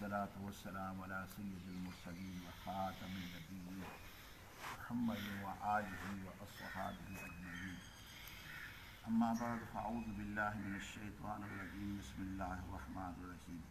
والصلاة والسلام علي سيد المرسلين وخاتم النبيين محمد وآله وأصحابه أجمعين أما بعد فأعوذ بالله من الشيطان الرجيم بسم الله الرحمن الرحيم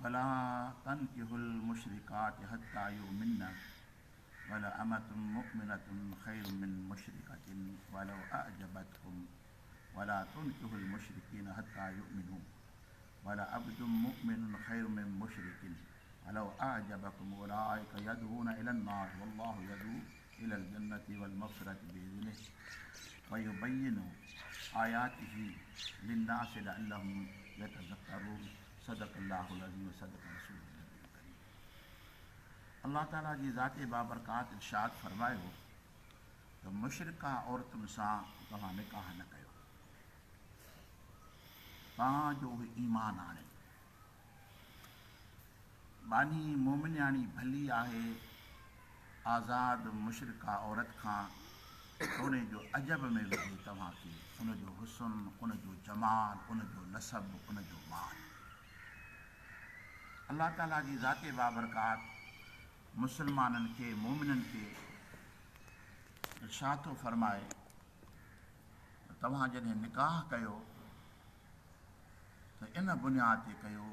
ولا تنكحوا المشركات حتى يؤمن ولأمة مؤمنة خير من مشركة ولو أعجبتكم ولا تنكحوا المشركين حتى يؤمنوا ولعبد مؤمن خير من مشرك ولو أعجبكم أولئك يدعون إلى النار والله يدعو إلى الجنة والمغفرة بإذنه ويبين آياته للناس لعلهم يتذكرون صدق الله العظيم وصدق رسوله النبي الڪريم الله تعالي جي ذات بابرڪات ارشاد فرمايو ته مشرڪه عورتن سان توهان نڪاح نه ڪيو تان جو اهي ايمان آڻين. ٻانهي مومنياڻي ڀلي آهي آزاد مشرڪه عورت کان توڻي جو عجب ۾ وجهي توهان کي ان جو حسن، ان جو جمال، ان جو نسب، ان جو مال. الله تعاليٰ جي ذات بابرڪات مسلمانن کي، مومنن کي ارشاد ٿو فرمائي ته توهان جڏهن نڪاح ڪيو ته ان بنياد تي ڪيو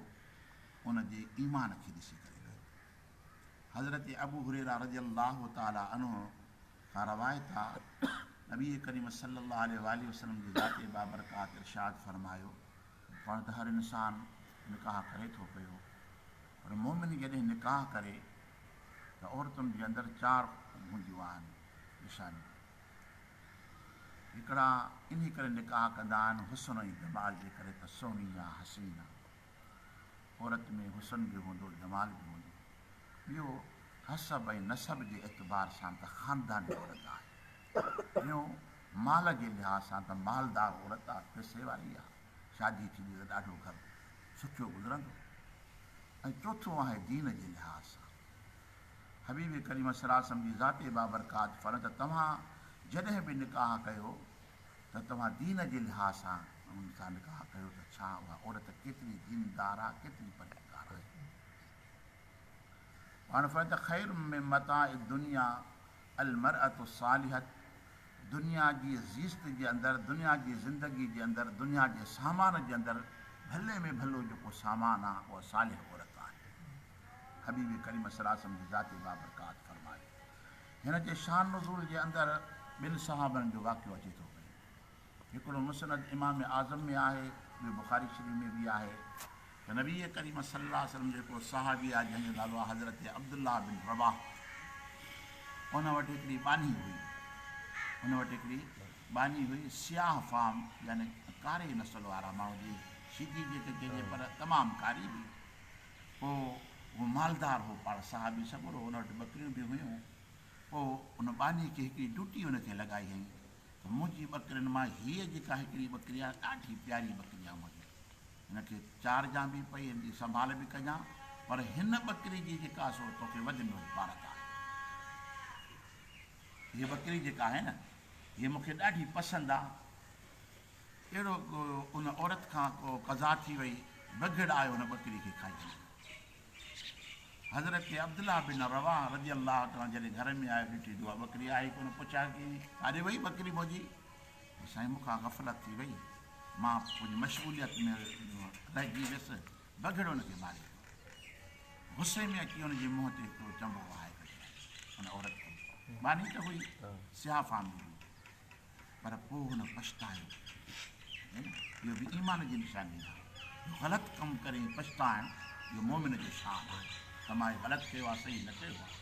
ان جي ايمان کي ڏسي ڪري ڪيو. حضرت ابو هريره رضي الله تعالٰي عنه کان روايت آ نبي ڪريم صلي الله عليه واٰله وسلم جي ذات بابرڪات ارشاد فرمايو پاڻ ته هر انسان نڪاح ڪري ٿو پيو پر مومن جڏهن نڪاح ڪري ته عورتن جي اندر چار هونديون آهن نشانيون. هڪڙا انهي ڪري نڪاح ڪندا آهن حسن ۽ جمال جي ڪري ته سهڻي يا حسين آ. عورت ۾ حسن به هوندو جمال به هوندو. ٻيو حسب ۽ نسب جي اعتبار سان ته خانداني عورت آهي. ٽيون مال جي لحاظ سان ته مالدار عورت آ، پئسي واري آ، شادي ٿيندي ته ڏاڍو گهر سکيو گذرندو. ۽ چوٿون آهي دين جي لحاظ سان. حبيب ڪريم صلي الله عليه وسلم جي ذات بابرڪات فرمايو ته توهان جڏهن به نڪاح ڪيو ته توهان دين جي لحاظ سان ان سان نڪاح ڪيو ته ڇا اها عورت ڪيتري ديندار آهي ڪيتري پرهيزگار آهي. پاڻ فرمايو ته خير من متاع الدنيا المرأة الصالحة دنيا جي زيست جي اندر دنيا جي زندگي جي اندر دنيا جي سامان جي اندر ڀلي ۾ ڀلو جيڪو سامان آهي اها صالح عورت آهي. حبيب ڪريم صلي الله عليه وسلم جي ذات بابرڪات فرمايو. هن جي شان نزول جي اندر ٻن صحابن جو واقعو اچي ٿو پيو. هڪڙو مسند امام اعظم ۾ آهي، ٻيو بخاري شريف ۾ به آهي ته نبي ڪريم صلي الله عليه وسلم جو هڪڙو صحابي آهي جنهن جو نالو آهي حضرت عبدالله بن رواح ان وٽ هڪڙي ٻانهي هئي ان وٽ هڪڙي ٻانهي هئي سياه فام يعني ڪاري نسل وارا ماڻهو جي سيڌي جيڪي چئجي پر تمام ڪاري هئي. پوء هو مالدار هو، پاڻ صحابي سڳورو هو، ان وٽ ٻڪريون به هيون. پوء ان ٻانهي کي هڪڙي ڊيوٽي ان کي لڳائي هئائين ته منهنجي ٻڪرين مان هيء جيڪا هڪڙي ٻڪري آهي، ڏاڍي پياري ٻڪري آهي منهنجي. هن کي چارجان به پئي، هن جي سنڀال به ڪجان، پر هن ٻڪري جي جيڪا سو توکي وڌ ۾ وڌ پارت آهي. هيء ٻڪري جيڪا آهي نه، هيء مون کي ڏاڍي پسند آهي. اهڙو ان عورت کان ڪو قضا ٿي وئي، بگهڙ آيو ان ٻڪري کي کائي ويو. حضرت عبدالله بن رواح رضي الله تعالٰي عنه جڏهن گهر ۾ آيو ڏٺي ته اها ٻڪري آهي ڪونه، پڇا ڪيائين، ڪاڏي وئي ٻڪري منهنجي؟ سائين مون کان غفلت ٿي وئي، مان ڪجهه مشغوليت ۾ رهجي ويس، بگهڙ ان کي ماري ويو. غصي ۾ اچي ان جي منهن تي هڪڙو چنبو وهائي ڪڍيائين. ان عورت کي ٻانهي ته هئي، سياه فام به هئي. پر پوء هن پڇتايو. اهو به ايمان جي نشاني آهي. جو غلط ڪم ڪري پڇتائڻ اهو مؤمن جو شان آهي ته مان هي غلط ڪيو آهي صحيح نه ڪيو آهي.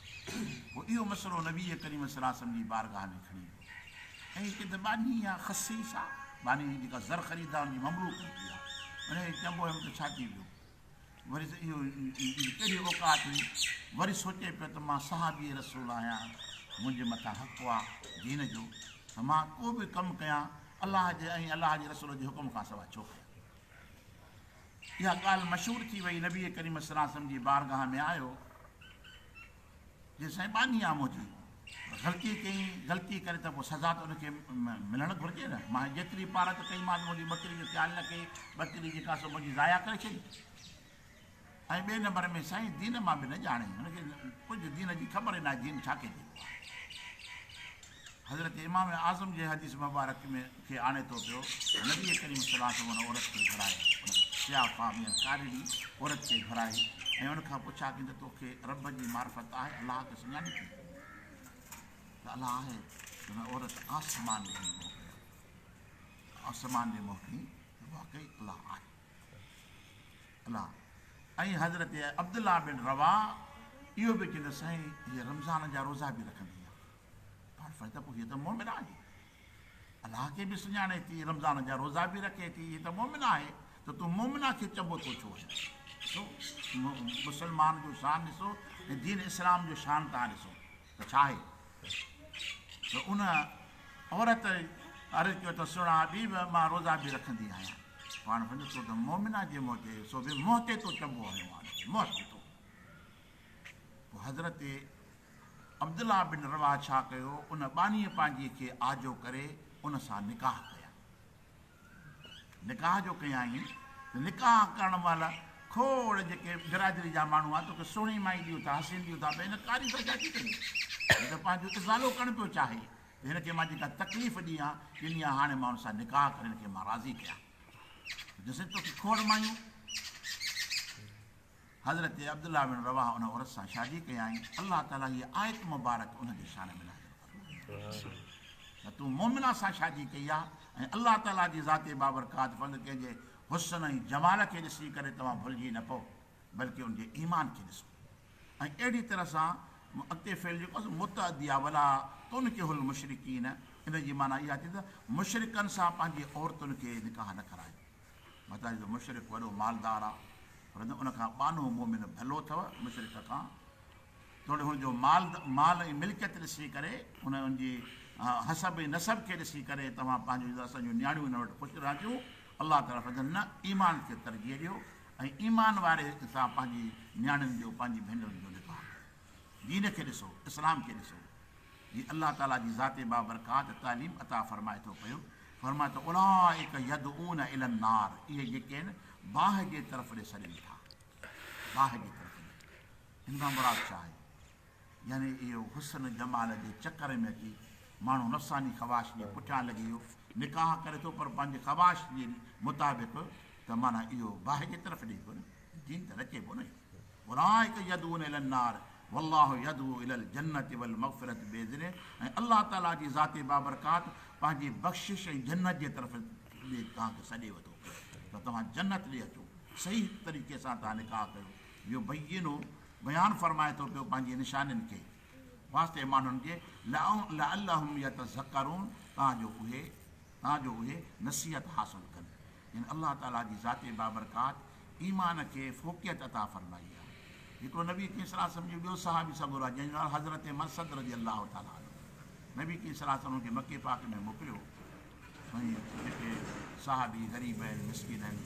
پوء اهو مسئلو نبي ڪريم صلي الله عليه وسلم جي بارگاهه ۾ کڻي ويو ۽ هڪ ته ٻانهي آهي خسيس آهي ٻانهي جيڪا زر خريد آهي ان جي مملوڪ هوندي آهي ان کي چنبو هيم ته ڇا ٿي ويو. وري ته اهو ڪهڙي اوقات هئي، وري سوچي پيو ته مان صحابي رسول آهيان، منهنجي مٿان حق آ دين جو ته مان ڪو به ڪم ڪيان الله جي ۽ الله جي رسول جي حڪم کان سواء ڇو ڪيان. اها ڳالهه مشهور ٿي وئي، نبي ڪريم صلي الله عليه وسلم جي بارگاهه ۾ آيو، چيس سائين ٻانهي آ منهنجي، غلطي ڪئي، غلطي ڪري ته پوء سزا ته ان کي ملڻ گهرجي نه. مان جيتري پارت ڪئي مان منهنجي ٻڪري جو خيال نه ڪئي، ٻڪري جيڪا سو منهنجي ضايع ڪري ڇڏي. ۽ ٻئي نمبر ۾ سائين دين مان به نه ڄاڻي، هن کي ڪجهه دين جي خبر ئي ناهي دين ڇا کي چئبو آهي. حضرت امام اعظم جي حديث مبارڪ ۾ کي آڻي ٿو پيو ته نبي ڪريم صلي الله عليه وسلم ان عورت کي گهرائي، ان سياه فام يعني ڪارڙي عورت کي گهرائي ۽ ان کان پڇا ڪئي ته توکي رب جي معرفت آهي، الله کي سڃاڻين ٿي ته الله آهي؟ ته ان عورت آسمان ڏي منهن ڪيو، آسمان ڏي منهن ڪئي ته واقعي الله آهي. الله ۽ حضرت عبدالله بن رواح اهو به چيو ته سائين هيء رمضان جا روزا به رکندي آهي. پاڻ فرمايو ته پوء هيء ته مؤمن آهي. الله کي به سڃاڻي ٿي، رمضان جا روزا به رکي ٿي، هيء ته مؤمن آهي ته تون مؤمنه کي چنبو ٿو ڇو هڻين؟ ڏسو مسلمان جو شان ڏسو ۽ دين اسلام جو شان توهان ڏسو ته ڇا آهي. ته ان عورت عرض ڪيو ته سهڻا حبيب مان روزا به رکندي آهيان. پاڻ فرمايو تو ته مؤمنه جي منهن تي سو به منهن تي تو چنبو هنيو آهي منهن تي تو. پوء حضرت عبدالله بن رواحه ڇا ڪيو ان ٻانهيء پنهنجي کي آجو ڪري ان سان نڪاح ڪيائين. نڪاح جو ڪيائين ته نڪاح ڪرڻ مهل کوڙ جيڪي برادري جا ماڻهو هئا توکي سهڻي مائي ڏيون ٿا حسين ڏيون ٿا ڀئي هن ڪاري سان شادي ڪئي هي ته پنهنجو ازالو ڪرڻ پيو چاهي ته هن کي مان جيڪا تڪليف ڏيان ڏني آهي هاڻي مان هن سان نڪاح ڪري هن کي مان راضي ڪيان جسين توکي کوڙ مايون حضرت عبدالله بن رواحه ان عورت سان شادي ڪيائين، الله تعالي هيء آيت مبارڪ ان جي شان ۾ نازل فرمائي ته تون مؤمنه سان شادي ڪئي آهي ۽ الله تعالي جي ذات بابرڪات فرمائي ته ڪنهن جي حسن ۽ جمال کي ڏسي ڪري توهان ڀلجي نه پئو بلڪه ان جي ايمان کي ڏسو ۽ اهڙي طرح سان اڳتي فعل جيڪو آهي سو متعدي آهي ولا تنڪحوا المشرڪين ان جي معنيٰ اها ٿي ته مشرڪن سان پنهنجي عورتن کي نڪاح نه ڪرايو. متان جو مشرڪ وڏو مالدار آ پر ان کان ٻانهو مؤمن ڀلو اٿو مشرڪ کان توڙي هن جو مال مال ۽ ملڪيت ڏسي ڪري ان ان جي حسب ۽ نسب کي ڏسي ڪري توهان پنهنجون اسان جون نياڻيون ان وٽ خوش رهنديون الله تعالي فرمائي ٿو نه ايمان کي ترجيح ڏيو ۽ ايمان واري سان پنهنجي نياڻين جو پنهنجي ڀينرن جو نڪاح ڪيو دين کي ڏسو اسلام کي ڏسو جي الله تعالي جي ذات بابرڪات تعليم عطا فرمائي ٿو پيو، فرمائي ٿو اولئک يدعون الي النار اهي جيڪي آهن باهه جي طرف ڏي سڏين ٿا، باهه جي طرف ڏي، ان مان مراد ڇا آهي؟ يعني اهو حسن جمال جي چڪر ۾ اچي ماڻهو نفساني خواهش جي پٺيان لڳي ويو، نڪاح ڪري ٿو پر پنهنجي خواهش جي مطابق ته معنيٰ اهو باهه جي طرف ڏي ويو نه، دين ته نه چئبو نه اهو. اولئک يدعون الي النار والله يدعو الي الجنة والمغفرة باذنه ۽ الله تعالي جي ذات بابرڪات پنهنجي بخشش ۽ جنت جي طرف ڏي توهان کي سڏيو ٿو ته توهان جنت ڏي اچو صحيح طريقي سان توهان نڪاح ڪيو يبين بيان فرمائي ٿو پيو پنهنجي نشانين کي واسطي ماڻهن جي لعلهم يتذڪرون تان جو اهي تان جو اهي نصيحت حاصل ڪن. يعني الله تعاليٰ جي ذات بابرڪات ايمان کي فوقيت عطا فرمائي آهي. هڪڙو نبي ڪريم صلي الله عليه وسلم جو ٻيو صحابي سڳورو آهي جنهن جو نالو حضرت مرثد رضي الله تعاليٰ عنه. نبي ڪريم صلي الله عليه وسلم ان کي مڪي پاڪ ۾ موڪليو ۽ جيڪي صحابي غريب آهن مسڪين آهن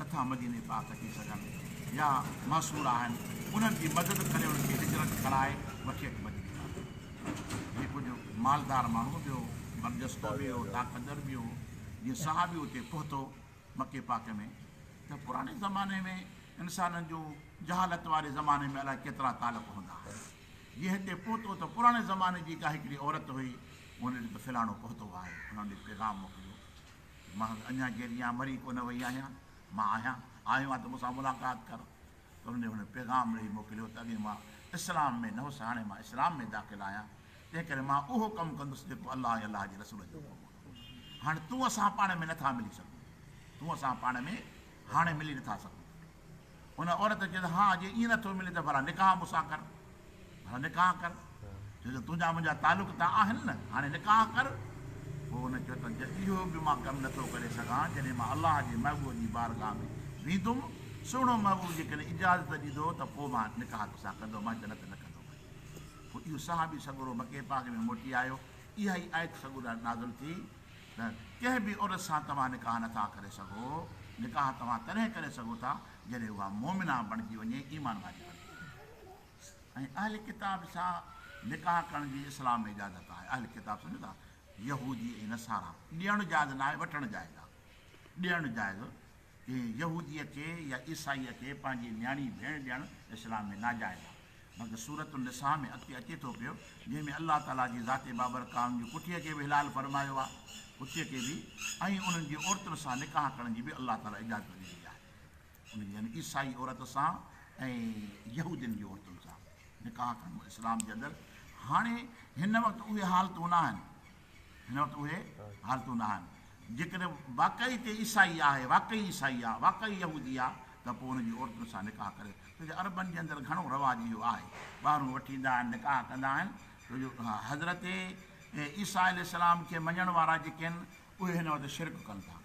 نٿا مديني پاڪ اچي سگهن يا محصور آهن انهن جي مدد ڪري انهن کي هجرت ڪرائي وٺي اچ مديني پاڪ. هي ڪجهه مالدار ماڻهو به هو، برجستو به هو، طاقتور به هو. جيئن صحابي اتي پهتو مڪي پاڪ ۾ ته پراڻي زماني ۾ انسانن جو جهالت واري زماني ۾ الائي ڪيترا تعلق هوندا هئا. جيئن هتي پهتو ته پراڻي زماني جي ڪا هڪڙي عورت هئي ان ڏٺو ته فلاڻو پهتو آهي ان ڏي پيغام موڪليو ته مان اڃا جيئري آهيان مري ڪونه وئي آهيان مان آهيان آيو آهيان ته مون سان ملاقات ڪر. ته ان ڏي هن پيغام ڏئي موڪليو ته اڳي مان اسلام ۾ نه هوس هاڻي مان اسلام ۾ داخل آهيان تنهن ڪري مان اهو ڪم ڪندس جيڪو الله ۽ الله جي رسول جو حڪم هوندو. هاڻي تون اسان پاڻ ۾ نٿا ملي سگهون. تون اسان پاڻ ۾ هاڻي ملي نٿا سگهون. ان عورت چيو ته ها جي ائين نٿو ملين ته ڀلا نڪاح مون سان ڪر. ڀلا نڪاح ڪر. ڇو جو تنهنجا منهنجا تعلق ته آهن نه، هاڻي نڪاح ڪر. پوء هن چيو ته اهو به مان ڪم نٿو ڪري سگهان، جڏهن مان الله جي محبوب جي بارگاهه ۾ ويندم، سهڻو محبوب جيڪڏهن اجازت ڏيندو ته پوء مان نڪاح توسان ڪندومانء نه ته نه ڪندومانء. پوء اهو صحابي سڳورو مڪي پاڪ ۾ موٽي آيو. اها ئي آيت سڳورا نازل ٿي ته ڪنهن به عورت سان توهان نڪاح نٿا ڪري سگهو، نڪاح توهان تڏهن ڪري سگهو ٿا جڏهن اها مؤمنه بڻجي وڃي، ايمان واري بڻجي وڃي. ۽ اهل ڪتاب سان نڪاح ڪرڻ جي اسلام ۾ اجازت آهي. اهل ڪتاب سمجهو ٿا، يهودي ۽ نصارا، ڏيڻ جائز ناهي وٺڻ جائز آهي. ڏيڻ جائز، ڪنهن يهوديء کي يا عيسائيء کي پنهنجي نياڻي ڀيڻ ڏيڻ اسلام ۾ ناجائز آهي. بلڪه سورة النساء ۾ اڳتي اچي ٿو پيو، جنهن ۾ الله تعاليٰ جي ذات بابرڪات جي ڪٺيء کي به حلال فرمايو آهي، ڪتي کي به ۽ انهن جي عورتن سان نڪاح ڪرڻ جي به الله تعاليٰ اجازت ڏني آهي. ان جي يعني عيسائي عورت سان ۽ يهودين جي عورتن سان نڪاح ڪرڻ اسلام جي اندر هاڻي هن وقت اهي حالتون نه آهن. هن وقت اهي حالتون نه آهن. جيڪڏهن واقعي تي عيسائي آهي، واقعي عيسائي آهي، واقعي يهودي آهي ته پوء ان جي عورتن سان نڪاح ڪري. ڇو جو عربن جي اندر گهڻو رواج اهو آهي. ٻاهرون وٺي ايندا آهن، نڪاح ڪندا آهن. ڇو جو حضرت عيسيٰ عليه السلام کي مڃڻ وارا جيڪي آهن اهي هن وقت شرڪ ڪن ٿا.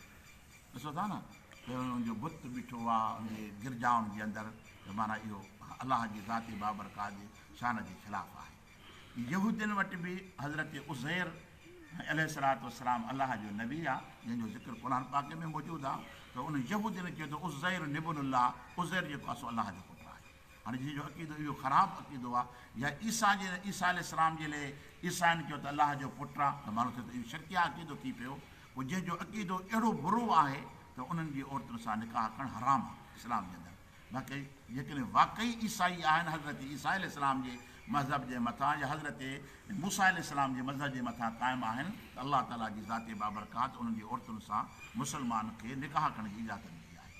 ڏسو ٿا نه ته انهن جو بت بيٺو آهي ان جي گرجائن جي اندر ته معنيٰ اهو الله جي ذات بابرڪات جي شان جي خلاف آهي. يهودين وٽ به حضرت عزير عليه الصلوة والسلام الله جو نبي آ، جنهن جو ذڪر قرآن پاڪ ۾ موجود آ ته انهن يهودين چيو ته عزير ابن الله، عزير جيڪو آ سو الله جو پٽ آهي. هاڻي جنهن جو عقيدو اهو خراب عقيدو آ يا عيسيٰ جي عيسيٰ عليه السلام جي لئي عيسائين چيو ته الله جو پٽ آ ته معلوم ٿيو ته اهو شرڪيه عقيدو ٿي پيو. پوء جنهن جو عقيدو اهڙو برو آهي ته انهن جي عورتن سان نڪاح ڪرڻ حرام آ اسلام جي اندر. باقي جيڪڏهن واقعي عيسائي آهن حضرت عيسيٰ عليه السلام جي مذهب جي مٿان يا حضرت موسيٰ عليه السلام جي مذهب جي مٿان قائم آهن ته الله تعاليٰ جي ذات بابرڪات انهن جي عورتن سان مسلمان کي نڪاح ڪرڻ جي اجازت ڏني آهي.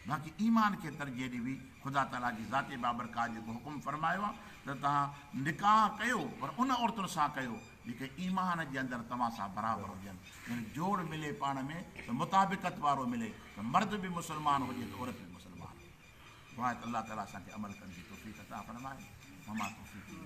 باقي ايمان کي ترجيح ڏبي. خدا تعاليٰ جي ذات بابرڪات جيڪو حڪم فرمايو آهي ته توهان نڪاح ڪيو پر ان عورتن سان ڪيو جيڪي ايمان جي اندر توهان سان برابر هجن يعني جوڙ ملي پاڻ ۾ ته مطابقت وارو ملي ته مرد به مسلمان هجي ته عورت به مسلمان. دعا آهي ته الله تعالي اسان کي عمل ڪرڻ جي توفيق عطا فرمائي. وما توفيقي.